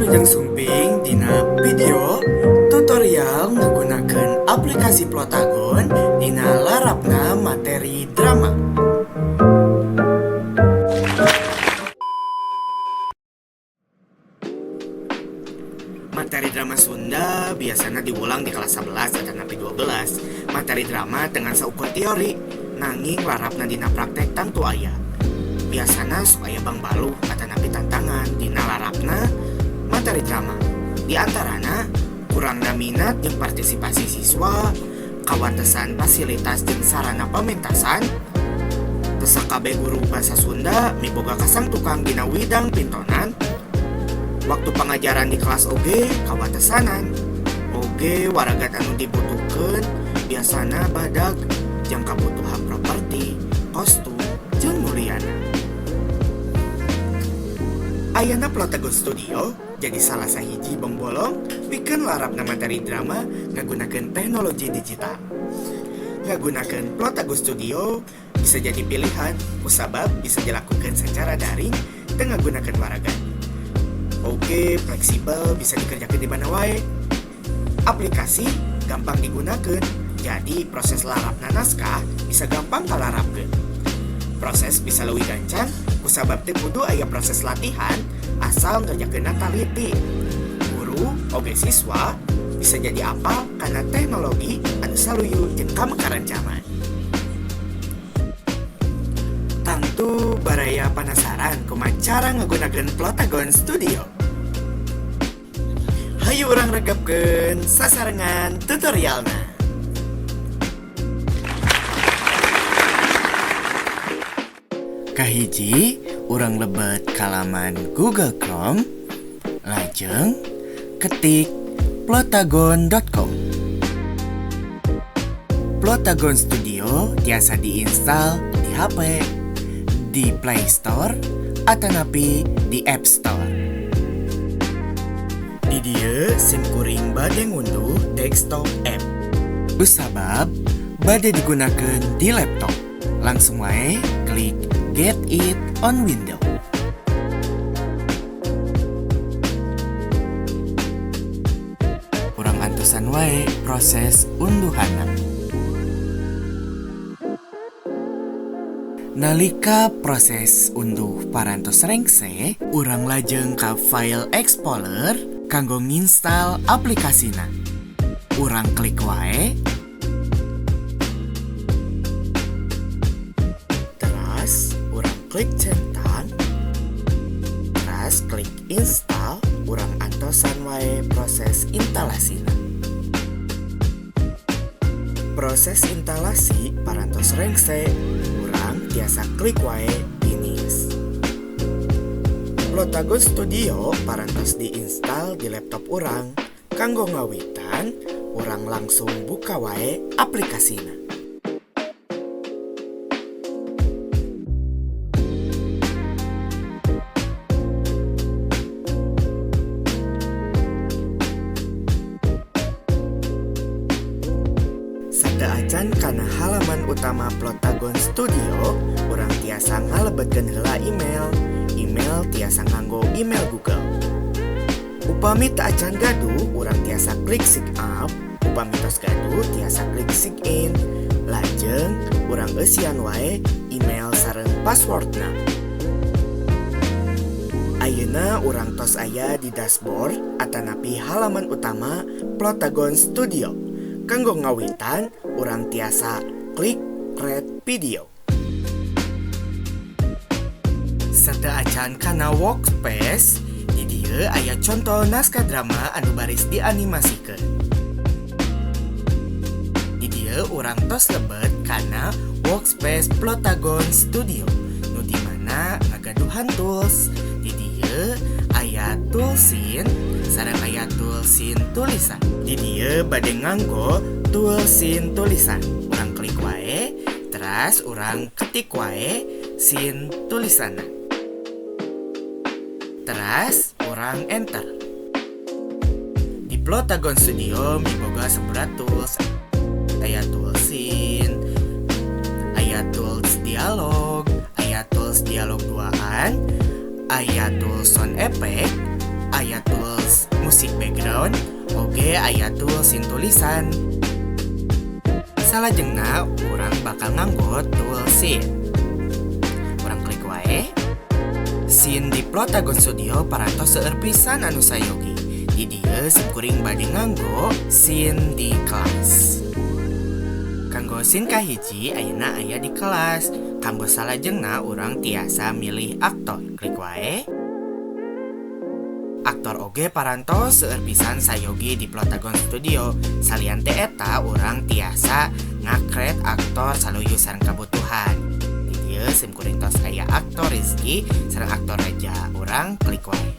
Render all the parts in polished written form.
Wilujeng Sumping dina video tutorial ngagunakeun aplikasi Plotagon dina larapna materi drama. Materi drama Sunda biasanya diulang di kelas 11 atanapi 12. Materi drama dengan saukur teori, nanging larapna dina praktek tangtu aya. Biasana sok aya bangbaluh atanapi tantangan dina larapna materi drama. Di antarana kurangna minat jeung partisipasi siswa, kawatesan fasilitas jeung sarana pamentasan, teu sakabeh guru basa Sunda miboga kasangtukang dina widang pintonan, waktu pangajaran di kelas oge kawatesanan, oge waragat anu dibutuhkeun biasana badag jeung kabutuhan properti, kostum, jeung nu lianna. Ayana Plotagon Studio jadi salah sahiji bongbolong pikeun larapna materi drama ngagunakeun teknologi digital. Ngagunakeun Plotagon Studio bisa jadi pilihan kusabab bisa dilakukan secara daring teu ngagunakeun waragat. Oke, fleksibel, bisa dikerjakan di mana wae. Aplikasi gampang digunakan, jadi proses larapna naskah bisa gampang kalarapkeun. Proses bisa leuwih gancang kusabab teu kudu aya proses latihan asal ngerjakeunna taliti. Guru oge siswa bisa jadi apal kana teknologi anu saluyu jeung kamekaran zaman. Tangtu baraya penasaran kumaha cara ngagunakeun Plotagon Studio. Hayu urang rekapkeun sasarengan tutorialna. Kahiji, urang lebet kalaman Google Chrome, lajeng ketik plotagon.com. Plotagon Studio tiasa diinstal di HP, di Play Store, atanapi di App Store. Di dieu sim kuring bade ngunduh desktop app. Kusabab bade digunakeun di laptop. Langsung wae klik Get It on Windows. Urang antosan wae proses unduhanna. Nalika proses unduh parantos rengse, urang lajeng ka File Explorer kanggo nginstal aplikasina. Urang klik wae. Teras urang klik centang. Teras klik install, urang antosan wae proses instalasina. Proses instalasi parantos rengse, urang tiasa klik wae finish. Plotagon Studio parantos diinstal di laptop urang. Kanggo ngawitan, urang langsung buka wae aplikasina. Sateuacan kana halaman utama Plotagon Studio, urang tiasa ngalebetkeun heula email. Email tiasa nganggo email Google. Upami teu acan gaduh, urang tiasa klik sign up. Upami tos gaduh, tiasa klik sign in. Lajeng urang eusian wae email sareng passwordna. Ayeuna urang tos aya di dashboard atanapi halaman utama Plotagon Studio. Kanggo ngawitan, urang tiasa klik create video. Sateuacan kana workspace, di dieu aya contoh naskah drama anu baris dianimasikeun. Di dieu urang tos lebet kana workspace Plotagon Studio, nu di mana ngagaduhan tools. Di dieu aya tool scene sareng aya tool scene tulisan. Di dieu bade nganggo tool scene tulisan. Urang klik wae, teras urang ketik wae scene tulisanna. Teras urang enter. Di Plotagon Studio miboga sabaraha tools. Aya tool scene, aya tools dialog, aya tools dialog duaan, aya tools sound effect, aya tools musik background, oge aya tools scene tulisan. Salajengna urang bakal nganggo tool scene. Urang klik wae. Scene di Plotagon Studio parantos seueur pisan anu sayogi. Di dieu simkuring bade nganggo scene di kelas. Kanggo scene kahiji ayeuna aya di kelas. Kanggo salajengna urang tiasa milih aktor. Klik wae. Aktor oge parantos seueur pisan sayogi di Plotagon Studio. Salian ti eta urang tiasa ngacreate aktor saluyu sareng kabutuhan. Di dieu simkuring tos aya aktor Rizky sareng aktor Reja. Urang klik wae.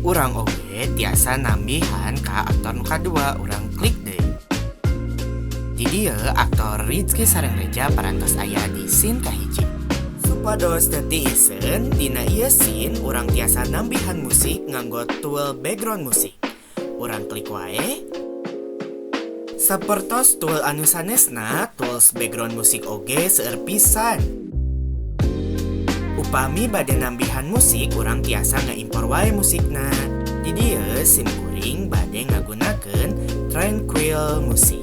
Urang oge tiasa nambihan ka aktor nu kadua. Urang klik deui. Di dieu aktor Rizky sareng Reja parantos aya di scene kahiji. Supados teu tiiseun, dina ieu scene urang tiasa nambihan musik nganggo tool background musik. Urang klik wae. Sapertos tool anu sanesna, tools background musik oge seueur pisan. Upami bade nambihan musik, urang tiasa ngaimpor wae musikna. Di dieu simkuring bade ngagunakeun tranquil musik.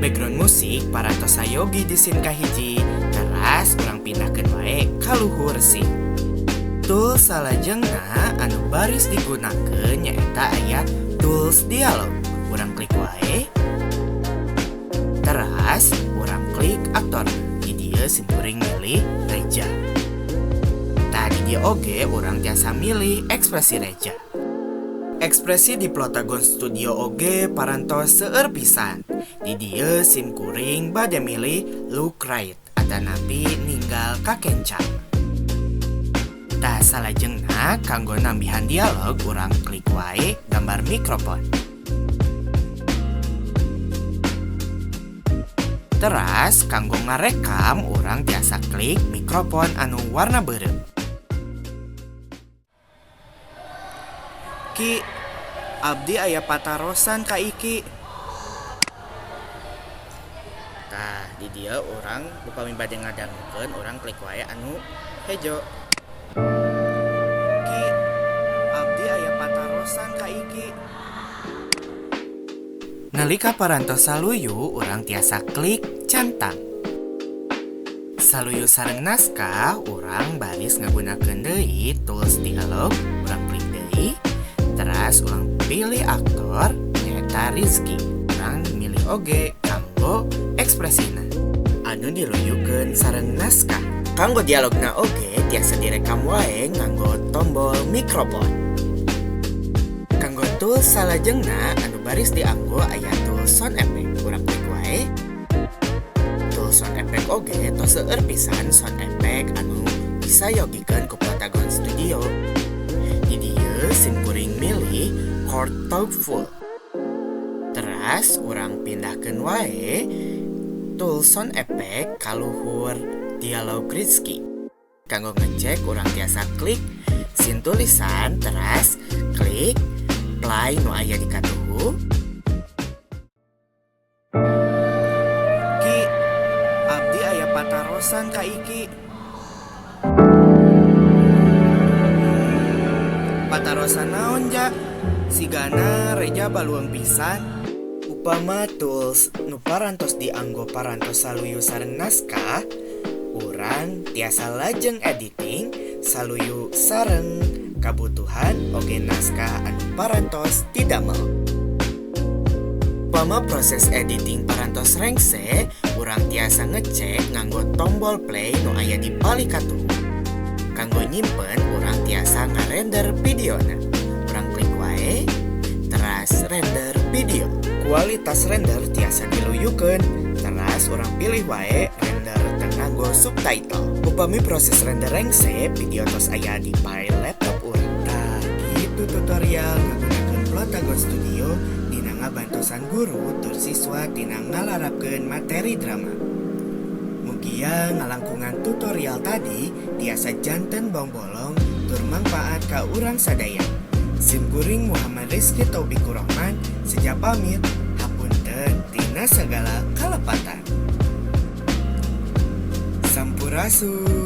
Background musik parantos sayogi di scene kahiji, teras urang pindahkeun wae ka luhur scene. Tool salajengna anu baris digunakeun nyaeta aya tools dialog. Urang klik wae. Teras urang klik aktor. Di dieu simkuring milih Reja. Tah, di dieu oge urang tiasa milih ekspresi Reja. Ekspresi di Plotagon Studio oge parantos seueur pisan. Di dieu simkuring bade milih look right atanapi ninggal kakenca. Tah, salajengna kanggo nambihan dialog urang klik wae gambar mikrofon. Teras kanggo ngarekam urang tiasa klik mikrofon anu warna beureum. Ki, abdi aya patarosan ka Iki. Tah, di dieu urang upami bade ngadangukeun urang klik wae anu hejo. Ki, abdi aya patarosan ka Iki. Nalika parantos saluyu, urang tiasa klik centang. Saluyu sareng naskah, urang baris ngagunakeun deui tools dialog, urang klik deui. Teras urang pilih aktor nyaeta Rizky. Urang milih oge kanggo ekspresina anu diluyukeun sareng naskah. Kanggo dialogna oge tiasa direkam wae nganggo tombol mikrofon. Kanggo tools salajengna anu baris dianggo aya tool sound effect. Urang klik wae. Tool sound effect oge tos seueur pisan sound effect anu disayogikeun ku Plotagon Studio. Di dieu simkuring milih chord thoughtful. Teras urang pindahkeun wae tool sound effect ka luhur dialog Rizky. Kanggo ngecek urang tiasa klik scene tulisan, teras klik play nu aya di katuhu. Ki, abdi aya patarosan ka Iki. Patarosan naon, Ja? Sigana Reja baluang pisan. Upama tools nu parantos dianggo parantos saluyu sareng naskah, urang tiasa lajeng editing saluyu sareng kabutuhan oge naskah anu parantos didamel. Upama proses editing parantos rengse, urang tiasa ngecek nganggo tombol play nu aya di palih katuhu. Kanggo nyimpen, urang tiasa ngarender videona. Urang klik wae, teras render video. Kualitas render tiasa diluyukeun, teras urang pilih wae render teu nganggo subtitle. Upami proses render rengse, video tos aya di file laptop urang. Tah, kitu tutorial ngagunakeun Plotagon Studio dina ngabantosan guru tur siswa tina ngalarapkeun materi drama. Mugia ngalangkungan tutorial tadi tiasa janten bongbolong tur mangpaat ka urang sadaya. Simkuring Muhammad Rizky Taufiqurrahman seja pamit, hapunten tina segala kalepatan. Sampurasun.